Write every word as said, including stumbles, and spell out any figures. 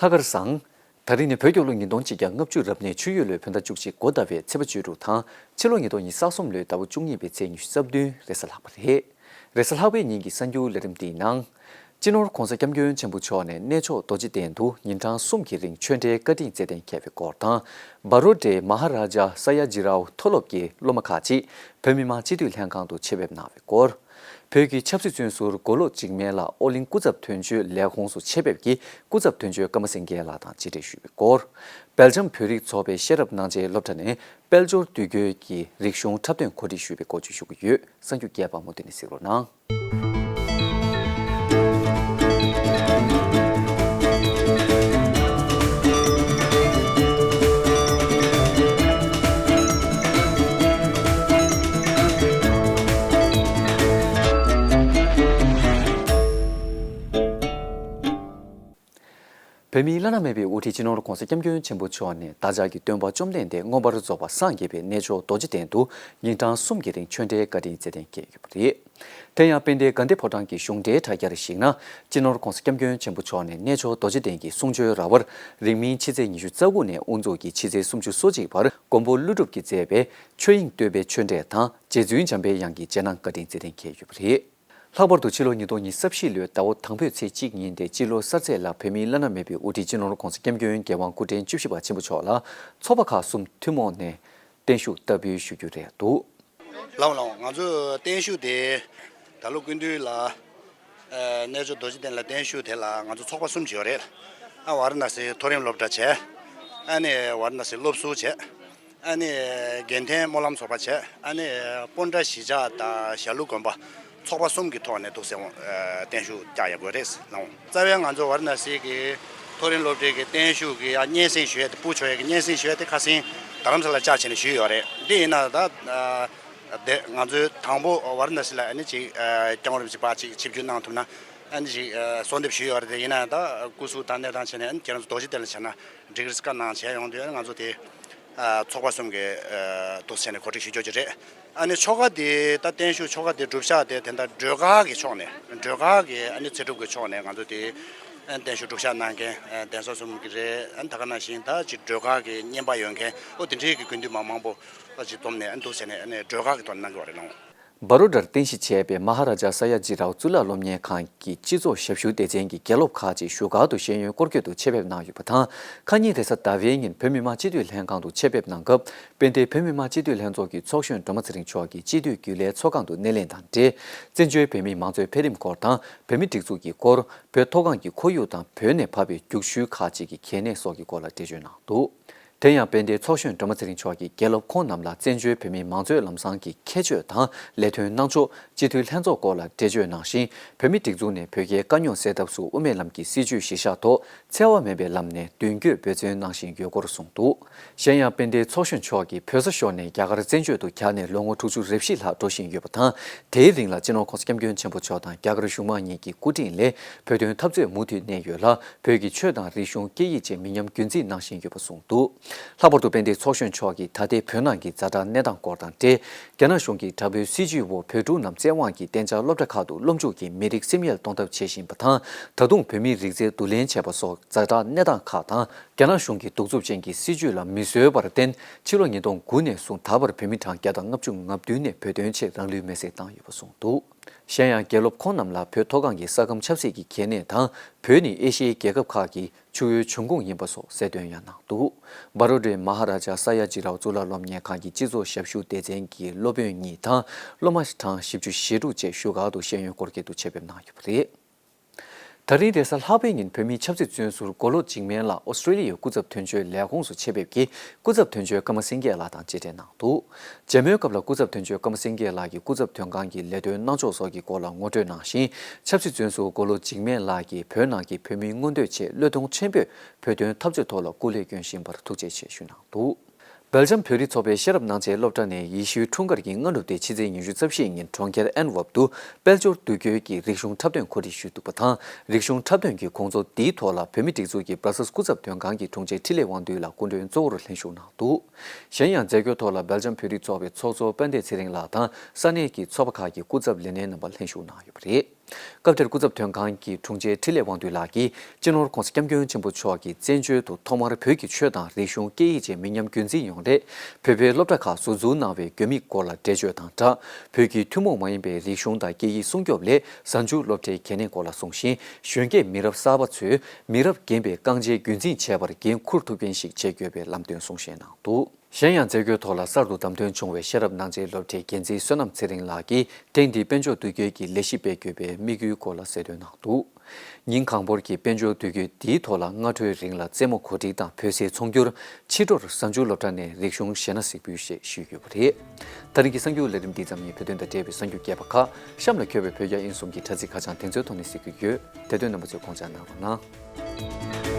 ལྷག་དཀར་བཟང་། ད་རིང་ནི་བོད་རྒྱལ་ལོ་ཉིས་སྟོང་ཆིག་བརྒྱ་ལྔ་བཅུ་རབ་གནས་ཆུ་ཡོས་ལོའི་བོད་ཟླ་བཅུ་གཅིག་འགོ་ཟླ་བའི་ཚེས་པ་བཅུ་དྲུག་དང་། ཕྱི་ལོ་ཉིས་སྟོང་ཉི་ཤུ་རྩ་གསུམ་ལོའི་ཟླ་བ་བཅུ་གཉིས་པའི་ཚེས་ཉི་ཤུ་རྩ་བདུན་རེས་གཟའ་ལྷག་པ་རེད། རེས་གཟའ་ལྷག་པའི་ཉིན་གྱི་གསར་འགྱུར་ལས་རིམ་འདིའི་ནང་། སྤྱི་ནོར་༧གོང་ས་༧སྐྱབས་མགོན་ཆེན་པོ་མཆོག་ནས་གནས་མཆོག་རྡོ་རྗེ་གདན་དུ་ཉིན་གྲངས་གསུམ་གྱི་རིང་ཆོས་འབྲེལ་བཀའ་དྲིན་སྩལ་གཏན་འཁེལ་བའི་སྐོར་དང་། བ་རོ་ཌའི་མ་ཧ་ར་ཇ་ས་ཡ་ཇི་རའོ་མཐོ་སློབ་ཀྱི་སློབ་མ་ཁག་ཅིག་བོད་མི་མང་སྤྱི་འཐུས་ལྷན་ཁང་དུ་ཆེད་ཕེབས་གནང་བའི་སྐོར། བོད་ཀྱི་ཆབ་སྲིད་བཙོན་ཟུར་མགོ་ལོག་འཇིགས་མེད་ལགས་ཨོ་གླིང་སྐུ་ཚབ་དོན་གཅོད་ལས་ཁུངས་སུ་ཆེད་ཕེབས་ཀྱིས་སྐུ་ཚབ་དོན་གཅོད་ཀརྨ་སེང་གེ་ལགས་དང་མཇལ་འཕྲད་ཞུས་པའི་སྐོར། སྦེལ་ཇམ་བོད་རིགས་ཚོགས་པའི་ཤེས་རབ་སྣང་ཆེན་སློབ་གྲྭ་ནས་དཔལ་འབྱོར་འདུས་སྐྱོར་གྱི་རིག་གཞུང་འཁྲབ་སྟོན་གོ་སྒྲིག་ཞུས་པའི་སྐོར་བཅས་ཞུ་གི་ཡོད། གསར་འགྱུར་རྒྱས་པ་མུ་མཐུད་ནས་གཟིགས་རོགས་གནང་། བོད་མིའི་བླ་ན་མེད་པའི་དབུ་ཁྲིད་སྤྱི་ནོར་༧གོང་ས་༧སྐྱབས་མགོན་ཆེན་པོ་མཆོག་ནས་བདག་ཅག་གི་སྟོན་པ་བཅོམ་ལྡན་འདས་མངོན་པར་རྫོགས་པར་སངས་རྒྱས་པའི་གནས་མཆོག་རྡོ་རྗེ་གདན་དུ་ཉིན་གྲངས་གསུམ་གྱི་རིང་ཆོས་འབྲེལ་བཀའ་དྲིན་སྩལ་གཏན་འཁེལ་ཡོད་པ་རེད། དེ་ཡང་དཔལ་ལྡན་དགའ་ལྡན་ཕོ་བྲང་གི་གཞུང་འབྲེལ་དྲ་རྒྱར་གཞིགས་ན། སྤྱི་ནོར་༧གོང་ས་༧སྐྱབས་མགོན་ཆེན་པོ་མཆོག་ནས་གནས་མཆོག་རྡོ་རྗེ་གདན་གྱི་གསུང་ཆོས་ར་བར་རིང་མིན་ཕྱི་ཚེས་ཉི་ཤུ་རྩ་དགུ་ནས་དབུ་འཛུགས་ཀྱིས་ཕྱི་ཚེས་སུམ་ཅུ་སོ་གཅིག་བར་མགོན་པོ་ཀླུ་སྒྲུབ་ཀྱིས་མཛད་པའི་ཆོས་དབྱིངས་བསྟོད་པའི་ཆོས་འབྲེལ་དང་རྗེ་བཙུན་འཇམ་པའི་དབྱངས་ཀྱི་རྗེས་གནང་བཀའ་དྲིན་སྩལ་གཏན་འཁེལ་ཡོད་པ་རེད། ལྷག་པར་དུ་ཕྱི་ལོ་ཉིས་སྟོང་ཉི་ཤུ་རྩ་བཞི་ལོའི་ཟླ་བ་དང་པོའི་ཚེས་གཅིག་ཉིན་ཏེ་སྤྱི་ལོ་གསར་ཚེས་ལ་བོད་མིའི་བླ་ན་མེད་པའི་དབུ་ཁྲིད་སྤྱི་ནོར་༧གོང་ས་༧སྐྱབས་མགོན་རྒྱལ་དབང་སྐུ་ཕྲེང་བཅུ་བཞི་པ་ཆེན་པོ་མཆོག་ལ་ཚོགས་པ་ཁག་གསུམ་ཐུན་མོང་ནས་བརྟན་བཞུགས་བསྟར་འབུལ་ཞུ་རྒྱུ་རེད་འདུག་ལགས་ལགས། ང་ཚོས་བརྟན་བཞུགས་དེ་ད་ལོ་སྐུ་མདུན་ལ་ཨ་གནས་མཆོག་རྡོ་རྗེ་གདན་ལ་བརྟན་བཞུགས་དེ་ལ་ང་ཚོ་ཚོགས་པ་གསུམ་བྱས་ཡོད་རེད། ཨ་ཝཱ་ར་ཎ་སིའི་མཐོ་རིམ་སློབ་གྲྭ་བྱས། ཨ་ནི་ཝཱ་ར་ཎ་སིའི་སློབ་ཟུར་བྱས། ཨ་ནི་དགེ་ལྡན་སྨོན་ལམ་ཚོགས་པ་བྱས། ཨ་ནི་སྤོན་ཊ་གཞིས་ཆགས་དང་ཞྭ་ལུ་དགོན་པ་ཚོགས་པ་གསུམ་གྱི་ཐོག་ནས་འདུག་སེ་བརྟན་བཞུགས་བསྐྱངས་ཡོང་གི་རེད་ལགས། རྩ་བའི་ང་ཚོ་ཝཱ་ར་ཎ་སི་གི་མཐོ་རིམ་སློབ་གྲྭའི་གི་བརྟན་བཞུགས་ཀྱི་ཡ་སྙན་སེང་ཞུ་ཡས་དེ་པུ་ཆོ་ཡས་ཀྱི་སྙན་སེང་ཞུ་ཡས་དེ་ཁ་སང་རྡ་རམ་ས་ལ་བཅར་བྱས་ནས་ཞུས་ཡོད་རེད། འདི་ཡིན་ན་ད་དེ་ང་ཚོའི་དང་པོ་ཝཱ་ར་ཎ་སི་ལ་ཨ་ནི་ཅིག་སྐྱབས་མགོན་རིན་པོ་ཆེ་ཕར་ཅིག་ཆིབས་བསྒྱུར་གནང་ཐུབ་ན་ཨ་ནི་ཅིག་གསོལ་འདེབས་ཞུས་ཡོད་རེད། དེ་ཡིན་ན་ད་སྐུ་གཟུགས་དང་གནས་སྟངས་བྱས་ནས་ཨ་ནི་ཁྱེད་རང་ཚོ་རྡོ་རྗེ་གདན་ལ་བྱས་ན་འགྲིག་གི་རེད་བཀའ་གནང་བྱས་ཡོང་དུས་ཨ་ནི་ང་ཚོ་དེ། ཚོགས་པ་གསུམ་གྱི་འདུག་སེ་བྱས་ནས་གོ་སྒྲིག་ཞུ་རྒྱུ་ཅིག་རེད། ཨ་ནི་ཆོ་ག་དེ་ད་བརྟན་བཞུགས་ཆོ་ག་དེ་སྒྲུབ་ཞག་དེ་དེ་འདྲ་སྒྲོལ་དཀར་གྱི་ཕྱོགས་ནས་སྒྲོལ་དཀར་གྱི་ཨ་ནི་ཚེ་སྒྲུབ་ཀྱི་ཕྱོགས་ནས་ང་ཚོ་དེ་བརྟན་བཞུགས་སྒྲུབ་ཞག་གནང་མཁན་གདན་ས་གསུམ་གྱི་རེད། ཨ་ནི་ད་ག་ནང་བཞིན་ད་ཅིག་སྒྲོལ་དཀར་གྱི་བསྙེན་པ་ཡོད་མཁན་ཨོ་དེ་འདྲའི་གི་དགེ་འདུན་མ་མང་པོ་ཅིག་འཛོམས་ནས་ཨ་ནི་འདུག་སེ་བྱས་ནས་ཨ་ནི་སྒྲོལ་དཀར་གྱི་ཐོག་ནས་གནང་གི་ཡོད་རེད་ལགས། བ་རོ་ཌར་རྟེན་གཞི་བྱས་པའི་མ་ཧ་ར་ཇ་ས་ཡ་ཇི་རའོ་གཙུག་ལག་སློབ་གཉེར་ཁང་གི་སྤྱི་ཚོགས་ཞབས་ཞུ་སྡེ་ཚན་གྱི་དགེ་སློབ་ཁག་ཅིག་བཞུགས་སྒར་དུ་ཤེས་ཡོན་སྐོར་སྐྱོད་དུ་ཆེད་ཕེབས་གནང་ཡོད་པ་དང་། ཁ་ཉིན་རེས་གཟའ་ཟླ་བའི་ཉིན་བོད་མི་མང་སྤྱི་འཐུས་ལྷན་ཁང་དུ་ཆེད་ཕེབས་གནང་སྐབས། དཔལ་ལྡན་བོད་མི་མང་སྤྱི་འཐུས་ལྷན་ཚོགས་ཀྱི་ཚོགས་གཞོན་སྒྲོལ་མ་ཚེ་རིང་མཆོག་གིས་སྤྱི་འཐུས་རྒྱུན་ལས་ཚོགས་ཁང་དུ་སྣེ་ལེན་དང་འབྲེལ། བཙན་བྱོལ་བོད་མིའི་མང་གཙོའི་འཕེལ་རིམ་སྐོར་དང་། བོད་མི་སྒྲིག་འཛུགས་ཀྱི་སྐོར། བོད་མཐོ་སྒང་གི་ཁོར་ཡུག་དང་བོད་ནས་བབས་པའི་རྒྱུགས་ཆུའི་ཁག་ཅིག་གི་གལ་གནད་སོགས་ཀྱི་སྐོར་ལ་འགྲེལ་བརྗོད་གནང་འདུག་དེ་ཡང་དཔལ་ལྡན་ཚོགས་གཞོན་སྒྲོལ་མ་ཚེ་རིང་མཆོག་གིས་དགེ་སློབ་ཁོང་རྣམས་ལ་བཙན་བྱོལ་བོད་མིའི་མང་གཙོའི་ལམ་བཟང་གི་ཁྱད་ཆོས་དང་ལས་དོན་གནང་ཕྱོགས། སྤྱི་འཐུས་ལྷན་ཚོགས་སྐོར་ལ་འགྲེལ་བརྗོད་གནང་ཞིང་། བོད་མི་སྒྲིག་འཛུགས་ནས་བོད་རྒྱའི་དཀའ་རྙོག་སེལ་ཐབས་སུ་དབུ་མའི་ལམ་གྱི་སྲིད་བྱུས་གཞིར་བཞག་ཐོག་འཚེ་བ་མེད་པའི་ལམ་ནས་མདུན་སྐྱོད་འབད་བརྩོན་གནང་བཞིན་ཡོད་སྐོར་གསུངས་འདུག་གཞན་ཡང་དཔལ་ལྡན་ཚོགས་གཞོན་མཆོག་གིས་བོད་ས་ཤོར་ནས་རྒྱ་གར་བཙན་བྱོལ་དུ་གྱར་ནས་ལོ་ངོ་དྲུག་ཅུ་རེ་བཞི་ལྷག་འགྲོ་བཞིན་ཡོད་པ་དང་། དེའི་རིང་ལ་སྤྱི་ནོར་༧གོང་ས་༧སྐྱབས་མགོན་ཆེན་པོ་མཆོག་དང་རྒྱ་གར་གཞུང་མང་གཉིས་ཀྱི་སྐུ་དྲིན་ལས་བོད་དོན་འཐབ་རྩོད་མུ་མཐུད་གནས་ཡོད་ལ། བོད་ཀྱི་ཆོས་དང་རིག་གཞུང་སྐད་ཡིག་བཅས་མི་ཉམས་རྒྱུན་འཛིན་གནང་བཞིན་ཡོད་པ་གསུངས་འདུག་ལྷག་པར་དུ་དཔལ་ལྡན་ཚོགས་གཞོན་མཆོག་གིས་ད་ལྟའི་བོད་ནང་གི་ཛ་དྲག་གནས་སྟངས་སྐོར་དང་འབྲེལ། རྒྱ་ནག་གཞུང་གིས་དྲག་པོའི་སྲིད་བྱུས་འོག་བོད་ཕྲུག་རྣམས་བཙན་དབང་གིས་གཏན་འཇགས་སློབ་གྲྭ་ཁག་ཏུ་སློབ་འཇུག་གིས་མི་རིགས་སེམས་ཡལ་གཏོང་ཐབས་བྱེད་བཞིན་པ་དང་། ད་དུང་བོད་མིའི་རིགས་རྫས་བསྡུ་ལེན་བྱས་པ་སོགས་ཛ་དྲག་གནས་སྟངས་ཁག་དང་། རྒྱ་ནག་གཞུང་གི་གདུག་རྩུབ་ཅན་གྱི་སྲིད་བྱུས་ལ་མི་བཟོད་པར་བརྟེན། ཕྱི་ལོ་ཉིས་སྟོང་དགུ་ནས་བཟུང་ད་བར་བོད་མི་གྲངས་བརྒྱ་དང་ལྔ་བཅུ་ང་བདུན་ནས་བོད་དོན་ཆེད་རང་ལུས་མེར་སྲེག་བཏང་ཡོད་པ་གསུངས་འདུག་གཞན་ཡང་། དགེ་སློབ་ཁོང་རྣམས་ལ་བོད་མཐོ་སྒང་གི་ས་ཁམས་ཆབ་སྲིད་ཀྱི་གལ་གནད་དང་། བོད་ནི་ཨེ་ཤི་ཡའི་རྒྱལ་ཁབ་ཁག་གི་ཆུ་བོའི་འབྱུང་ཁུངས་ཡིན་པ་སོགས་གསལ་སྟོན་ཡང་གནང་འདུག་བ་རོ་ཌའི་མ་ཧ་ར་ཇ་ས་ཡ་ཇི་རའོ་གཙུག་ལག་སློབ་གཉེར་ཁང་གི་སྤྱི་ཚོགས་ཞབས་ཞུ་སྡེ་ཚན་གྱི་སློབ་དཔོན་གཉིས་དང་སློབ་མ་གྲངས་བཞི་བཅུ་ཞེ་དྲུག་བཅས་བཞུགས་སྒར་དུ་ཤེས་ཡོན་སྐོར་སྐྱོད་དུ་ཆེད་ཕེབས་གནང་ཡོད་པ་རེད། ད་རིང་རེས་གཟའ་ལྷག་པའི་ཉིན་བོད་མིའི་ཆབ་སྲིད་བཙོན་ཟུར་མགོ་ལོག་འཇིགས་མེད་ལགས་ཨོ་སི་ཀྲེ་ལི་ཡའི་སྐུ་ཚབ་དོན་གཅོད་ལས་ཁུངས་སུ་ཆེད་ཕེབས་ཀྱིས་སྐུ་ཚབ་དོན་གཅོད་ཀརྨ་སེང་གེ་ལགས་དང་མཇལ་འཕྲད་གནང་འདུག་མཇལ་མོལ་སྐབས་ལ་སྐུ་ཚབ་དོན་གཅོད་ཀརྨ་སེང་གེ་ལགས་ཀྱིས་སྐུ་ཚབ་དོན་ཁང་གི་ལས་དོན་གནང་ཕྱོགས་སོགས་ཀྱི་སྐོར་ལ་ངོ་སྤྲོད་གནང་ཞིང་། ཆབ་སྲིད་བཙོན་ཟུར་མགོ་ལོག་འཇིགས་མེད་ལགས་ཀྱིས་བོད་ནང་གི་བོད་མིའི་མངོན་འདོད་ཆེད་བློས་གཏོང་ཆེན་པོས་བོད་དོན་འཐབ་རྩོད་ཐོག་ལ་སྐུ་ལས་བསྐྱོན་བཞིན་པར་ཐུགས་རྗེ་ཆེ་ཞུས་གནང་འདུག་སྦེལ་ཇམ་བོད་རིགས་ཚོགས་པའི་ཤེས་རབ་སྣང་ཆེན་སློབ་གྲྭ་ནས་ཡེ་ཤུའི་འཁྲུངས་སྐར་གྱི་སྔ་ནུབ་སྟེ་ཕྱི་ཚེས་ཉི་ཤུ་རྩ་བཞི་ཉིན་གྲོང་ཁྱེར་ཨན་ཝབ་ཏུ་དཔལ་འབྱོར་འདུས་སྐྱོར་གྱི་རིག་གཞུང་འཁྲབ་སྟོན་གོ་སྒྲིག་ཞུས་འདུག་པ་དང་། རིག་གཞུང་འཁྲབ་སྟོན་གྱི་གོང་ཚོགས་འདིའི་ཐོག་ལ་བོད་མིའི་སྒྲིག་འཛུགས་ཀྱི་སྦྲ་སལ་སྐུ་ཚབ་དོན་ཁང་གི་དྲུང་ཆེ་འཕྲིན་ལས་དབང་འདུས་ལགས་སྐུ་མགྲོན་གཙོ་བོར་ལྷན་ཞུགས་གནང་འདུག་གཞན་ཡང་མཛད་སྒོའི་ཐོག་ལ་སྦེལ་ཇམ་བོད་རིགས་ཚོགས་པའི་ཚོགས་གཙོ་དཔལ་ལྡན་ཚེ་རིང་ལགས་དང་ས་གནས་ཀྱི་ཚོགས་པ་ཁག་གི་སྐུ་ཚབ་ལས་སྣེ་རྣམ་པ་ལྷན་ཞུགས་གནང་ཡོད་པ་རེད། སྐབས་དེར་སྐུ་ཚབ་དོན་ཁང་གི་དྲུང་ཆེ་འཕྲིན་ལས་དབང་འདུས་ལགས་ཀྱིས་སྤྱི་ནོར་༸གོང་ས་༸སྐྱབས་མགོན་ཆེན་པོ་མཆོག་གི་བཙན་བྱོལ་དུ་ཐོག་མར་བོད་ཀྱི་ཆོས་དང་རིག་གཞུང་སྐད་ཡིག་བཅས་མི་ཉམས་རྒྱུན་འཛིན་ཡོང་སླད། བོད་པའི་སློབ་གྲྭ་ཁག་ཟུར་འཛུགས་གནང་བའི་དགོས་དམིགས་སྐོར་ལ་འགྲེལ་བརྗོད་དང་སྦྲགས། བོད་ཀྱི་ཐུན་མོང་མ་ཡིན་པའི་རིག་གཞུང་དང་སྐད་ཡིག་སྲུང་སྐྱོབ་སླད་གཟའ་མཇུག་སློབ་གྲྭའི་གལ་གནད་སྐོར་ལ་གསུངས་ཤིང་། གཞོན་སྐྱེས་མི་རབས་གསར་པ་ཚོས་མི་རབས་རྒན་པའི་རྐང་རྗེས་རྒྱུན་འཛིན་བྱས་པར་འགན་འཁུར་ཐུབ་མཁན་ཞིག་བྱེད་དགོས་པའི་ལམ་སྟོན་གསུངས་བཞེས་གནང་འདུག། གཞན་ཡང་མཛད་སྒོའི་ཐོག་ལ་གསར་དུ་བདམས་ཐོན་བྱུང་བའི་ཤེས་རབ་སྣང་བྱེད་སློབ་གྲྭའི་འགན་འཛིན་བསོད་ནམས་ཚེ་རིང་ལགས་ཀྱིས་ཐེངས་འདིའི་དཔལ་འབྱོར་འདུ་འགོད་ཀྱི་ལས་གཞི་སྤེལ་དགོས་པའི་དམིགས་ཡུལ་སྐོར་ལ་གསལ་སྟོན་གནང་འདུག། ཉིན་གང་པོར་གྱི་དཔལ་འབྱོར་འདུ་འགོད་འདིའི་ཐོག་ལ་སྔ་དྲོའི་རིང་ལ་རྩེད་མོ་གོ་སྒྲིག་དང་བོད་ཟས་ཚོང་སྒྱུར། ཕྱི་དྲོར་གཟའ་མཇུག་སློབ་གྲྭ་ནས་རིག་གཞུང་གཞས་སྣ་གཟིགས་འབུལ་ཞེས་ཞུས་ཡོད་པ་རེད། ད་རིང་གི་གསར་འགྱུར་ལས་རིམ་འདི་ཙམ་ཡིན། བོད་དོན་དང་འབྲེལ་བའི་གསར་འགྱུར་རྒྱས་པ་ཁག་གཤམ་ལ་འཁོད་པའི་བོད་རྒྱ་དབྱིན་གསུམ་གྱི་དྲ་ཚིགས་ཁ་བྱང་དེ་ཚོའི་ཐོག་ནས་གཟིགས་རྒྱུ་ཡོད། དེ་དོན་རྣམ་པ་ཚོས་དགོངས་འཇགས་གནང་རོགས་གནང་།